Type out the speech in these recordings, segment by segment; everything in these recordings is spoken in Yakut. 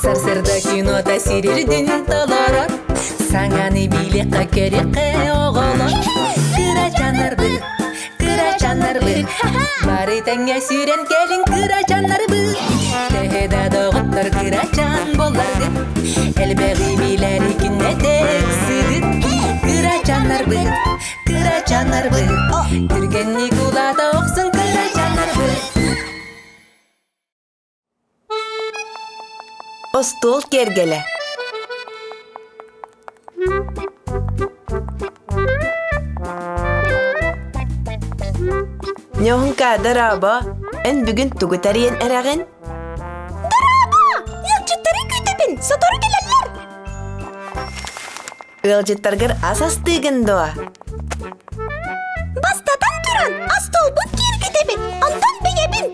Сарсыарда кинота сирирдин толорор, Саҥаны билиэххэ көрүөххэ оҕолор. Кырачааннарбыт, кырачааннарбыт, Бары тэҥҥэ сүүрэн кэлиҥ кырачааннарбыт. Төһө да доҕоттор кырачаан буолларгыт, Элбэҕи билэри күннэтэ ыксыгыт. Кырачааннарбыт, кырачааннарбыт, Түргэнник улаата охсун кырачааннарбыт. Остуол киэргэлэ Ньоһуҥка, дорообо! Эн бүгүн тугу тэрийэн эрэҕин? Дорообо! Ыалдьыттары күүтэбин, сотору кэлэллэр! Ыалдьыттаргар ас астыыгын дуо? Бастатан туран, остуолбун киэргэтэбин, онтон бэйэбин.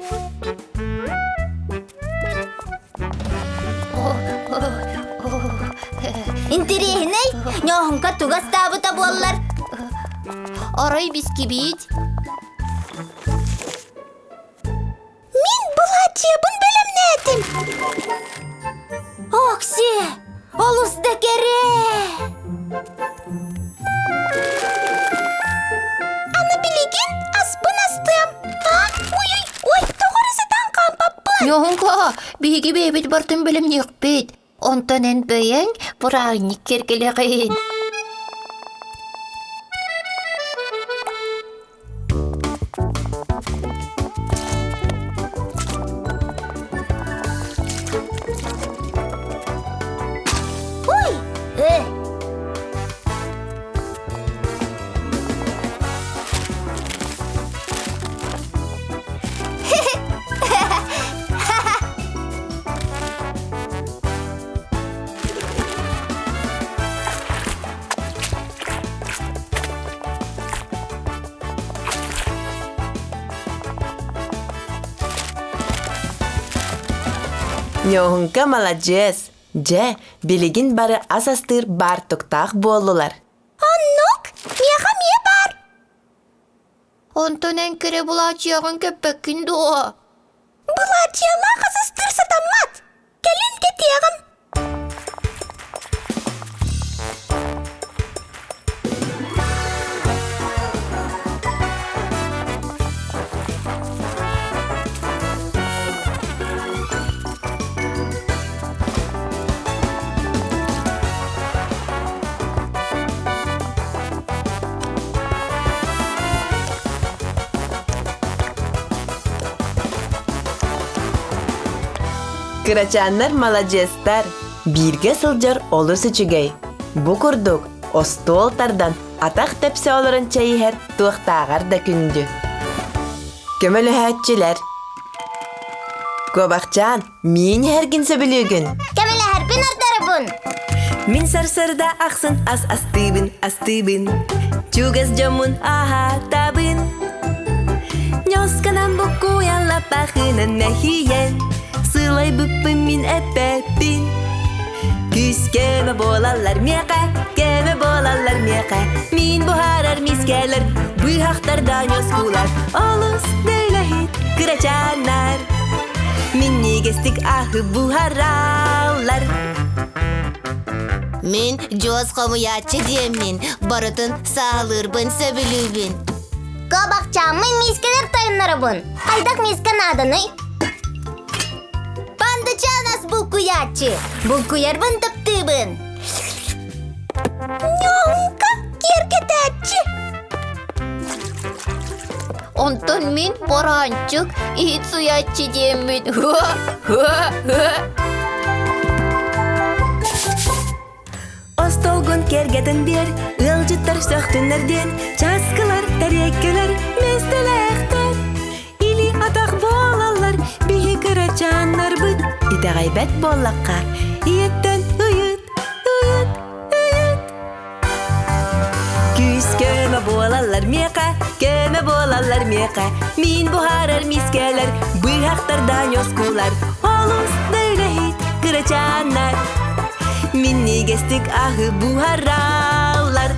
Интэриэһинэй, ньооһуҥка тугу астаабыта буоллар? Арай бискибиит? Мин былаачыйабын бэлэмнээтим. Окси, олус да кэрэ! Аны билигин аспын астыам. А, ой, ой, ой, тоҕо эрэ сытан хаампаппын. Ньоһуҥка, биһиги бэйэбит бартын бэлэмниэхпит. Онтон эн бэйэҥ бырааһынньык кэргэлэҕин. Ой! Э, Ньоһуҥка маладьыас! Дьэ, билигин бары ас астыыр баартыктаах буоллулар. Оннук, миэхэ эмиэ баар. Онтон эн кэрэ былаачыйаҕын кэппэккин дуо? Былаачыйалаах асыстыыр сатаммат. Кэлин кэтиэҕим. Кырачааннар маладьыастар, бииргэ сылдьар олус үчүгэй. Бу курдук, остуол тардан, атах тэпсэ олорон чэй иһэр туохтааҕар да күндү. Көмөлөһөөччүлэр Куобахчаан, миин иһэргин сөбүлүүгүн? Көмөлөһөрбүн ордоробун. Мин сарсыарда ахсын ас астыыбын, астыыбын. Чугас дьоммун аһатабын. Ньосканан буккуйан лаппахынан мэһийэн, сылайбыппын мин эппэппин. Күүс көмө буолаллар миэхэ, көмө буолаллар миэхэ. Мин буһарар мискэлэр, быһахтарда ньоскулар, олус дөйлөһүт кырачааннар. Минньигэстик аһы буһараллар. Мин дьуос хомуйааччы диэммин, барытын саалыырбын сөбүлүүбүн. Кабакчааммын миискэлэр тайыннарабын. Хайдах миискэ нааданый? Пандачаан ас булкуйааччы. Булкуйарбын таптыыбын. Ньоҥка киэргэтээччи. Онтон мин бараанчык иһит суйааччы диэммин. Остолгун кэргэтин биэр, ыалдьыттар сөхтүннэр диэн, часкылар, тэриэккэлэр, миэстэлээхтэр. Или атах буолаллар биһи кырачааннарбыт. Итэҕэйбэт буоллахха, ийэттэн ыйыт, ыйыт, ыйыт. Күүс көмө буолаллар миэхэ, көмө буолаллар миэхэ. Мин буһарар мискэлэр, быһахтарда ньоскулар. Олус да үлэһит кырачааннар. Минньигэстик аһы буһараллар.